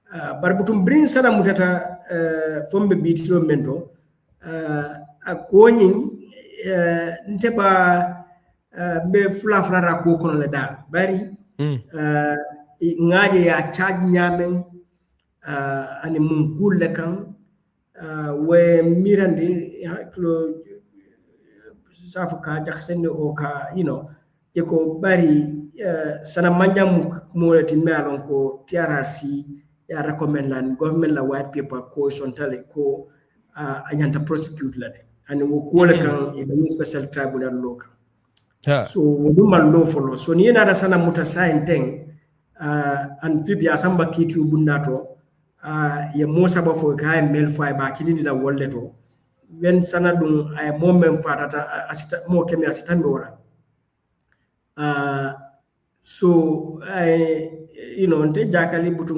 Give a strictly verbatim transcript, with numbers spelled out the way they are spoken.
Bari butum biriŋ sana mutata, fo mbe biitiloo meŋ to, a ko ñiŋ, nte ba mbe fulaa fulaa daa kuwo kono le daa bari ŋa a je ye a caaji ñaameŋ, ani muŋ kuulu le kaŋ. Wo ye miirandi hakkiloo saafo ka jakasendi o ka you know, je ko bari sana manjaŋ mu moo le ti mbe a loŋ ko trrc ye a recommend la government la white paper ko i sonta le ko a ñanta prosecute la le, ani wo kuwo le kaŋ i be ñiŋ special tribunal loo kaŋ. So wo duŋ maŋ loo foloo so niŋ ye naata sana muta saayiŋ teŋ, and fip ye a samba kiitiyu bundaa to, ye moo saba fo ka ye mel fo a ye baa kitindi la wolu le to. Wen sana duŋ a ye moo meŋ faatata, moo keme a si tambi wo la. So you know, nte jaakali butuŋ